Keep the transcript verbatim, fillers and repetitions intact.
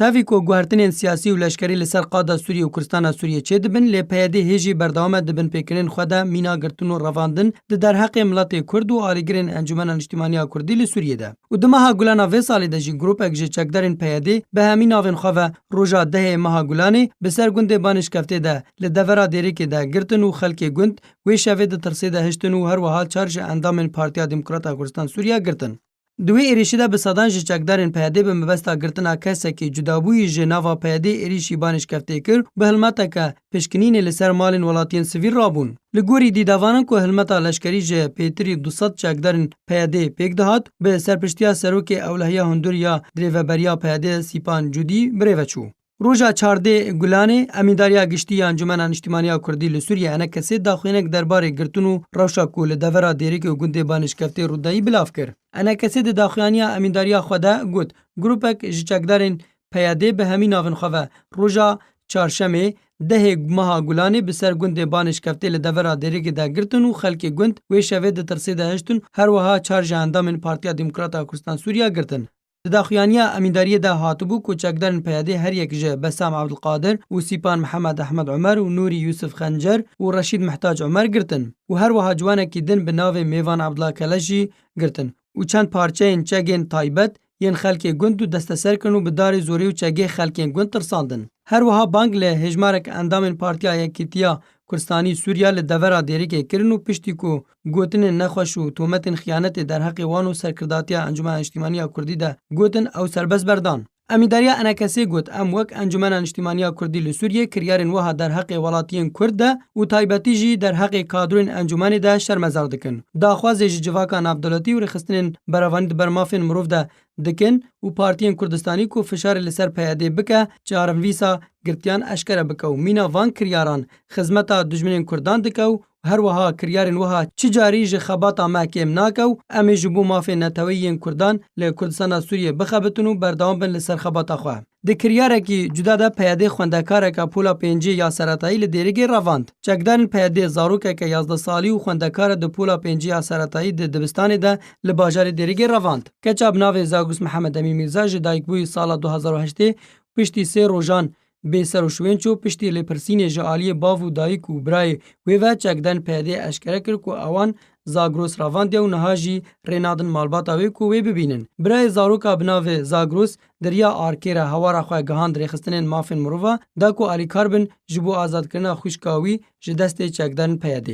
Tevî ku guhertinên siyasî û leşkerî li ser qada Sûriyê û Kurdistana Sûriyê çêdibin, lê P Y D hê jî berdewam e di binpêkirinên xwe de mîna girtin û revandin di derheqê miletê Kurd û alîgirên Encûmena Niştîmaniya Kurdî li Sûriyê de. Û di meha Gulana vê salê de jî grûpek ji çekdarên P Y D bi hemî navên xwe ve roja dehê meha Gulanê bi ser gundê Banişkeftê de li devera Dêrikê de girtin û xelkê gund wê şevê di tirsê de hiştin û her wiha çar ji endamên Partiya Demokrata Kurdistan Sûriya girtin. Di wê êrişî de bi sedan ji çekdarên P Y D bi mebesta girtina kesekî cudabûyî ji nava P Y D êrişî Banişkeftê kir û bi hilmeteke pişkinînê li ser malên welatiyên sivîl rabûn. Li gorî dîdevanan ku hilmeta leşkerî ji pêtirî du sed çekdarên P Y D pêk dihat, bi serpiştiya serokê ewlehiya hundir ya dirêveberiya P Y D Sîpan Cudî birêve çû. Roja çardê Gulanê, Emîndariya Giştî ya Encûmena Niştîmaniya Kurdî li Sûriyê, E N K S, daxuyanek derbarê girtin û rewşa ku li devera Dêrikê û gundê Banişkeftê rûdayî bilav kir. E N K S di daxuyaniya emîndariya xwe de got, grûpek ji çekdarên P Y D bi hemî navên xwe ve roja çarşemê, dehê meha Gulanê bi ser gundê Banişkeftê li devera Dêrikê de girtin û xelkê gund wê şevê di tirsê de hiştin, her wiha çar ji endamên Partiya Demokrata Kurdistan Sûriya girtin. Di daxuyaniya emîndariyê de hatibû ku çekdarên P Y D her yek ji Besam Abdulkadir û Sîpan Mihemed Ehmed Umer û Nûrî Yusuf Xencer û Reşîd Mihtac Umer girtin û her wiha ciwanekî din bi navê Mêvan Abdullah Keleş jî girtin û çend parçeyên çegên taybet yên xelkê gund û desteser kirin û bi darê zorê û çegê xelkên gund tirsandin. Her wiha bang li hêjmarek endamên Partiya Yekîtiya Kurdistanî Sûriya li devera Dêrikê kirin û piştî ku gotinên nexweş û tometên xiyanetê derheqê wan û serkirdatiya Encûmena Niştîmaniya Kurdî de gotin, ew serbest berdan. Emîdariya E N K S'ê got, em wek Encûmena Niştîmaniya Kurdî li Sûriyê kiryarên wiha derheqê welatiyên Kurd de û taybetî jî derheqê kadroyên encûmenê de şermezar dikin. Daxwazê ji civaka navdewletî û rêxistinên berevanî di ber mafên mirov de dikin û partiyên Kurdistanî ku fişarê li ser P Y D bike, çarenivîsa girtiyan eşkere bike û mîna van kiryaran xizmeta dijminên Kurdan dike û her wiha kiryarên wiha çi carî ji xebata me kêm nake û em ê ji bo mafên neteweyî yên Kurdan li Kurdistana Sûriyê bixebitin û berdewam bin li ser xebata xwe. Di kiryarekî cuda de P Y D xwendekareke pola pêncê ya seretayî li Dêrikê revand. Çekdarên P Y D zarokeke yazdeh salî û xwendekar e di pola pêncê ya seretayî di dibistanê de li bajarê Dêrikê revand. Keça bi navê Zagros Mihemed Emîn Mîrza ji dayikbûyî sala du hazar û heştê piştî sê rojan bê ser û şwênç û piştî lêpirsînê ji aliyê bav û dayik û birayê wê ve çekdarên P Y D eşkere kir ku ewan Zagros revandiye û niha jî rê nadin malbata wê ku wê bibînin. Birayê zaroka bi navê Zagros di riya arkê re hewara xwe gihand rêxistinên mafên mirova da ku alîkar bin ji bo azadkirina xwişka wî ji destê çekdarên P Y D.